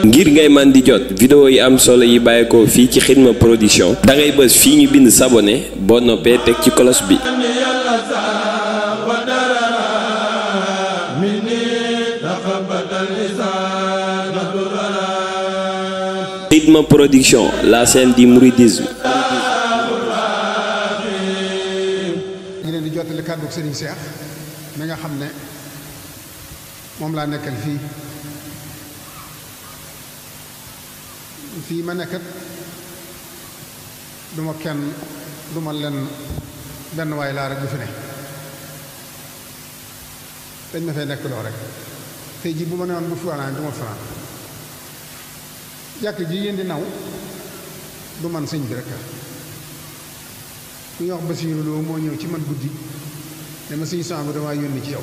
ngir ngay man di jot vidéo yi am solo yi bàyyeekoo fii ci Xidma Production da ngay bës fii ñu bind s'abonner boo noppee teg ci cloche bi. Xidma Production, la chaîne du mouridisme. ñu leen di jottali kàddu Serigne Cheikh mi nga xam ne moom laa nekkal fii ma nekkat duma kenn duma len benn waay laa rek bu fi ne dañ ma fay nekk loo rek tey ji bu ma newoon bu fi wanaan du ma fanaan jàkk ji yéen di naw du man sëñ bi rek ku ñuy wax Basiiru Lo moo ñëw ci man guddi ne ma sëñ son bi damaa yónni ci yow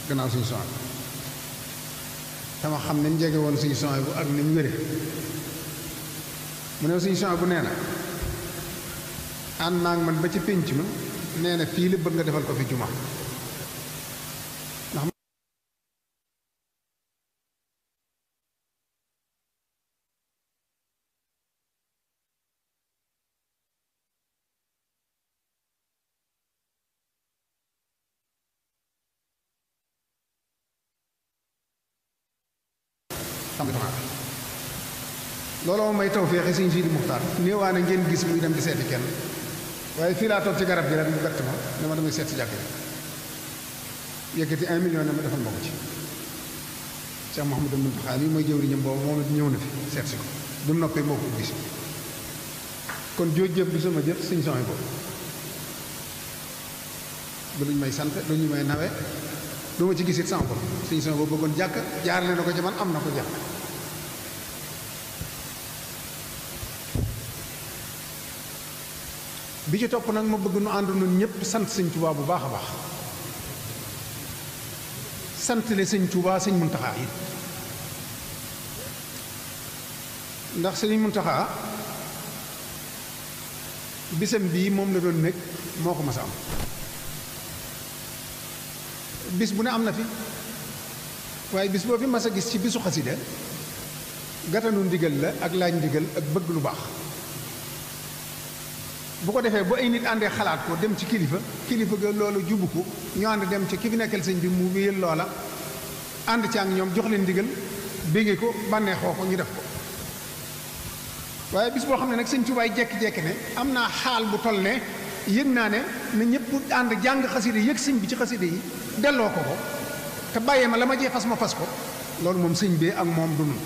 gannaaw sëñ son bi dama xam ne mu jege woon sëñ son bu ak ni mu wére mu ne sëñ son bu nee na ànd naa ak man ba ci pénc ma nee na fii la bëgg nga defal ko fi juma ndax looloo may taw feexi sëñ Sidi Muxtaar néewaa na ngeen gis muy dem di seeti kenn waaye fii laa toog ci garab gi rek mu bett ma ne ma damay seet si jàkk yi yëkkati 1 million ne ma defal ma ko ci Cheikh Mouhamadou Mountakha mi mooy jëwriñam boobu moom it ñëw na fi seet si ko bi mu noppee moo ko gis kon jooj jëf du sama jëf sëñ sooy boobu du luñ may sant lu ñu may nawe du ma ci gisit sama bopp sëñ sooy boobu bëggoon jàkk jaarale na ko ci man am na ko jàkk bi ci topp nag ma bëgg nu ànd nun ñëpp sant sëñ Tuubaa bu baax a baax sant le sëñ Tuubaa sëñ Muntaxaa yi ndax sëñ Muntaxaa bisam bii moom la doon nekk moo ko mas a am bis bu ne am na fi waaye bis boo fi mas a gis ci bisu xasida gàttanu ndigal la ak laaj ndigal ak bëgg lu baax bu ko defee bu ay nit àndee xalaat ko dem ci kilifa ga loolu jubu ko ñu ànd dem ci ki fi nekkal sëñ bi mu wéyal loola ànd ci ak ñoom jox leen ndigal bége ko bànneexoo ko ñu def ko waaye bis boo xam ne nag sëñ Tuubaa jekki-jekki ne am naa xaal bu toll ne yëg naa ne na ñëpp ànd jàng xasida yëg sëñ bi ci xasida yi delloo ko te bàyyee ma la ma jee fas ma fas ko loolu moom sëñ bee ak moom du nun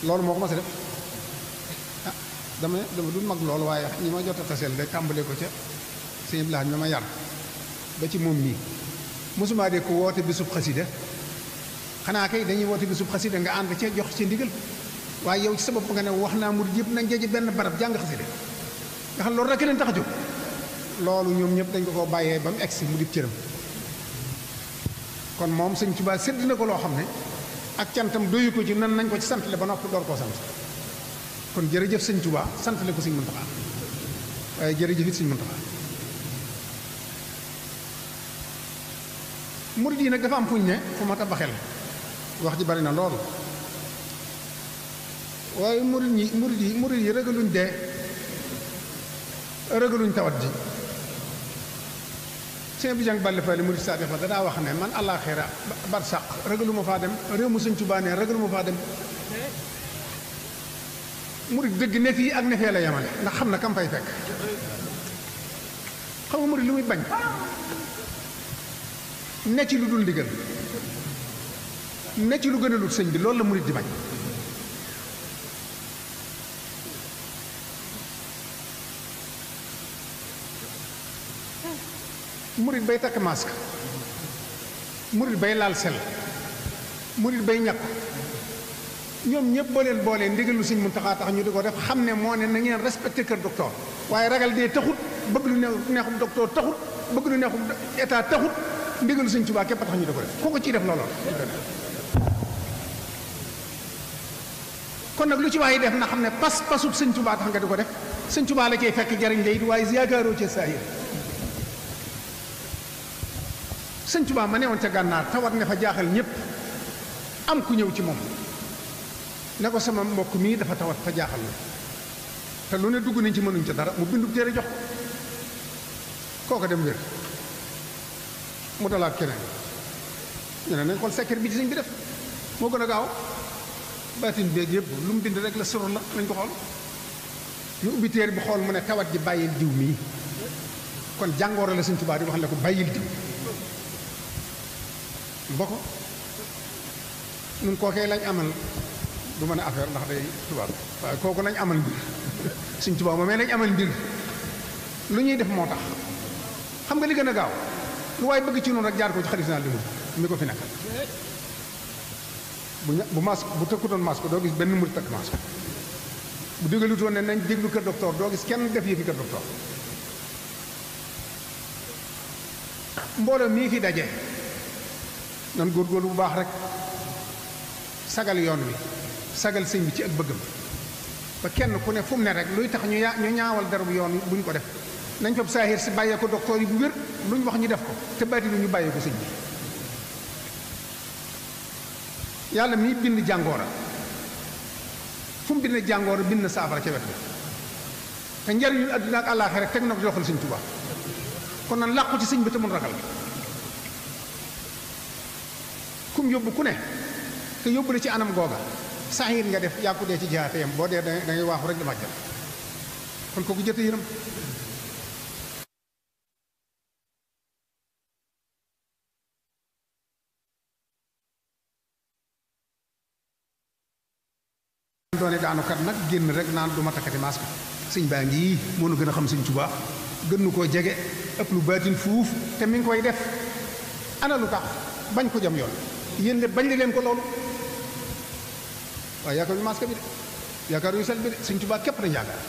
loolu moo ko ma si def dama du mag loolu waaye ñi ma jot a taseel de tàmbale ko ca sëñ Ibrahima mi ma yar ba ci moom mii mosuma de ko woote bisub xasida xanaa kay dañuy woote bisub xasida nga ànd ca jox ci ndigal waaye yow ci sa bopp nga ne wax naa murid yëpp nañ jeje benn barab jàng xasida nga xam loolu rek leen tax a jóg loolu ñoom ñëpp dañ ko bàyyee ba mu egsi mu dib cëram kon moom sëñ Tuubaa sédd na ko loo xam ne ak cantam doyu ko ci nan nañ ko ci santale ba noppi door koo sant kon jërëjëf sëñ Tuubaa santale ko sëñ Muntaxaa waaye jërëjëf it sëñ Muntaxaa murid yi nag dafa am fuñ ne fu ma tabaxel wax ji bari na loolu waaye murid yi ragaluñ dee ragaluñ tawat ji sëñ bi jàng bàlli fali murid saa defa danaa wax ne man àllaaxira bar sàq ragaluma faa dem réew mu sëñ Tuubaa ne ragaluma faa dem murid dëgg ne fii ak ne fee la yemale ndax xam na kam fay fekk xam nga murid lu muy bañ ne ci lu dul ndigal ne ci lu gën a lut sëñ bi loolu la murid di bañ murid bay takk masque murid bay laal sel murid bay ñàkku ñoom ñëpp boo leen boolee ndigalu sëñ Muntaxaa tax ñu di ko def xam ne moo ne na ngeen respecté kër docteur waaye ragal dee taxut bëgg lu neexum docteur taxut bëgg lu neexum état taxut ndigalu sëñ Tuubaa képp tax ñu di ko def ku ko ciy def looloo kon nag lu ci waay def na xam ne pasub sëñ Tuubaa tax nga di ko def sëñ Tuubaa la cay fekk jariñ la it waaye yaakaaroo ca saa yi sëñ Tuubaa ma newoon ca gànnaar tawat ne fa jaaxal ñépp am ku ñëw ci moom ne ko sama mbokk mii dafa tawat fa jaaxal na te lu ne dugg nañ ci mënuñ ca dara mu bindu téere jox ko kooka dem wér mu dalaat keneen ñu ne nañ xool secret bi ci sëñ bi def moo gën a gaaw baatin beeg yëpp lu mu bind rek la surul la nañ ko xool ñu ubbi téere bi xool mu ne tawat ji bàyyil diw mii kon jàngooro la sëñ Tuubaa di wax ne ko bàyyil diw bokk nun kookee lañ amal du mën a affaire ndax day tubaab waaye kooku lañ amal mbir sëñ Tuubaa moomee lañ amal mbir lu ñuy def moo tax xam nga li gën a gaaw lu waaye bëgg ci noonu rek jaar ko ci xarit naa li mi ko fi nekkal bu maas bu tëkkutoon maas ko doo gis benn murit takk maas ko bu déggalutoon ne nañ déglu kër docteur doo gis kenn def yëfi kër docteur mbooloo mii fi daje nan góorgóorlu bu baax rek sagal yoon wi sagal sëñ bi ci ak bëggam ba kenn ku ne fu mu ne rek luy tax ñu ñaawal dara bu yoon bu ñu ko def nañ fab saahir si bàyyee ko docteur yi bu wér lu ñu wax ñu def ko te bàyyi lu ñu bàyyee ko sëñ bi yàlla mii bind jàngoora fu mu bind jàngoora bind na saafara ca wet bi te njariñu àdduna ak àllaaxira rek teg na ko ci loxol sëñ Tuubaa kon nan làqu ci sëñ bi te mun ragal kum yóbbu ku ne te yóbbu la ci anam googa saahir nga def yaa ko dee ci jihaate yam boo dee da ngay waaxu rek dama jël kon kooku jëte yërëm doone daanukat nag génn rek naan du ma takkati masque sëñ baa ngi moo nu gën a xam sëñ Tuubaa gën nu koo jege ëpp lu baatin fuuf te mi ngi koy def ana lu tax bañ ko jam yoon yéen de bañ leen ko loolu waaye yaakaar yu masque bi de yaakaar yu sel bi de sëñ Tuubaa képp nañ yaakaar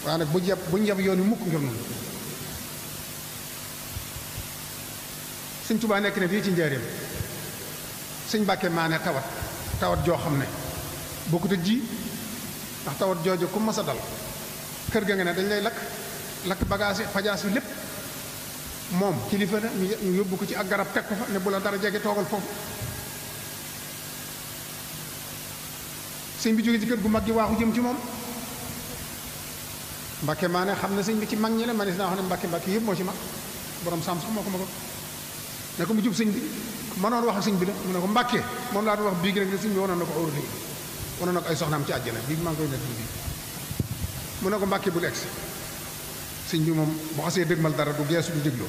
waaye nag buñ jab yoon yu mukk ngir noonu sëñ Tuubaa nekk ne fii ci njaareem sëñ Mbàkke Maane tawat joo xam ne bokkut ak ji ndax tawat jooju ku mas a dal kër ga nga ne dañ lay lakk bagage fajaas yi lépp moom kilifa na ñu yóbbu ko ci ak garab teg ko fa ne bu la dara jege toogal foofu sëñ bi jóge ci kër gu mag gi waaxu jëm ci moom Mbàkke Maane xam ne sëñ bi ci mag ñi la manis naa xam ne Mbàkke yëpp moo ci mag borom sàmm sax moo ko magoon ne ko mu jub sëñ bi mënoon wax ak sëñ bi la mu ne ko Mbàkke moom laa doon wax bii gi nag sëñ bi wanoon na ko awru wanoon na ko ay soxnaam ci àjjana bii maa ngi koy nekk bii mu ne ko Mbàkke bul egsi sëñ bi moom bu xasee dëgmal dara du geesu du dégloo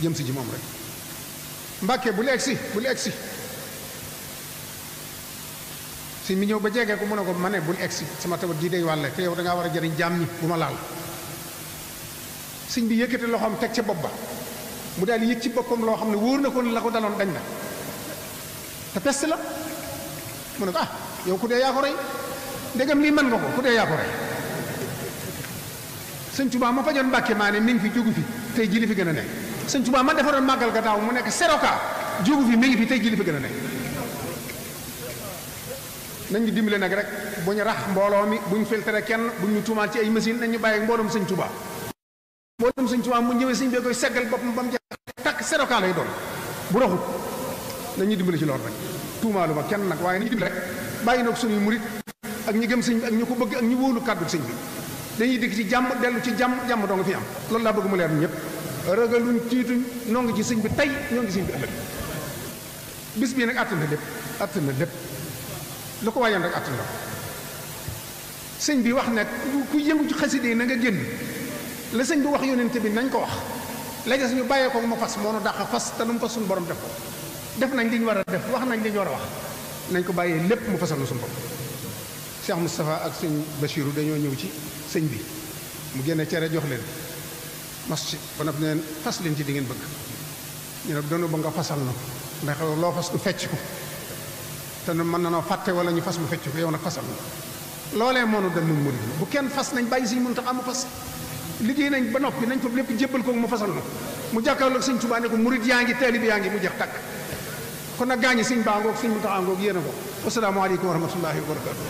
jëm si ci moom rek Mbàkke bul egsi sëñ bi ñëw ba jege ko mu ne ko ma ne bul egsi sama tawat ji day wàlle te yow dangaa war a jëriñ jaam ñi bu ma laal sëñ bi yëkkati loxoom teg ca bopp ba mu daal di yëg ci boppam loo xam ne wóor na ko la ko daloon dañ na te peste la mu ne ko yow ku dee yaa ko rey ndegam lii mën nga ko ku dee yaa ko rey sëñ Tuubaa ma fajoon Mbàkke Maane mi ngi fi jógu fi tey ji li fi gën a nekk sëñ Tuubaa ma defaroon màggal ga daaw mu nekk seroka jógu fi mi ngi fi tey ji li fi gën a nekk nañ ñu dimbale nag rek bu ñu rax mbooloo mi bu ñu filtré kenn bu ñu tuumaal ci ay machine nañ ñu bàyyi mbooloom sëñ Tuubaa mbooloom sëñ Tuubaa mu ñëwee sëñ bee koy seggal boppam ba mu jeex takk seroka lay doon bu raxut nañ ñu dimbale ci loolu rek tuumaalu ma kenn nag waaye nañu dimbale rek bàyyi nag suñuy murit ak ñi gëm sëñ bi ak ñu ko bëgg ak ñu wóolu kàddu sëñ bi dañuy dikk ci jàmm dellu ci jàmm doo nga fi am loolu laa bëgg mu leer ñëpp ragaluñ tiituñ noo ngi ci sëñ bi tey ñoo ngi sëñ bi ëllëg bis bii nag àttan na lépp lu ko waayoon rek àttan na ko sëñ bi wax ne ku yëngu ci xaside yi na nga génn la sëñ bi wax yónente bi nañ ko wax léegi suñu bàyyee ko mu fas moo nu dàq fas te lu mu fas suñu borom def ko def nañ li ñu war a def wax nañ li ñu war a wax nañ ko bàyyee lépp mu fasal na suñu bopp Cheikh Moustapha ak sëñ Bachirou dañoo ñëw ci sëñ bi mu génne cere jox leen mos ci ba noppi ne leen fas leen ci di ngeen bëgg ñu ne doonu ba nga fasal na ndax loo fas du fecc ko te mën na noo fàtte wala ñu fas mu fecc ko yow nag fasal na loolee moo nu dal nun murid bu kenn fas nañ bàyyi sëñ Muntaxa mu fas liggéey nañ ba noppi nañ fa lépp jébbal ko mu fasal na mu jàkkaarloog sëñ Tuubaa ne ko murid yaa ngi taalibe yaa ngi mu jeex tàkk kon nag gaañi sëñ baa ngoog sëñ Muntaxa ngoog yéen a ko asalaamaaleykum wa rahmatullahi wa barakatuh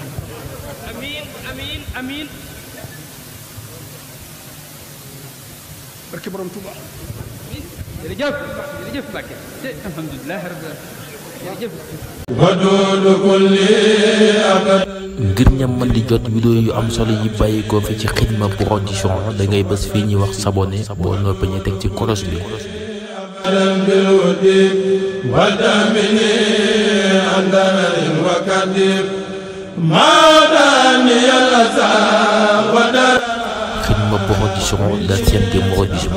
amiin amiin amiin barke borom Tuuba. jërëjëf jërëjëf Mbacke alhamdulilah rabbil jërëjëf. ngir ñam mën di jot vidéo yu am solo yi bàyyi ko fi ci Xidma Production da ngay bës fii ñuy wax s'abonner boo noppee ñu teg ci cloche bi. Xidma Production, la chaîne des mourides.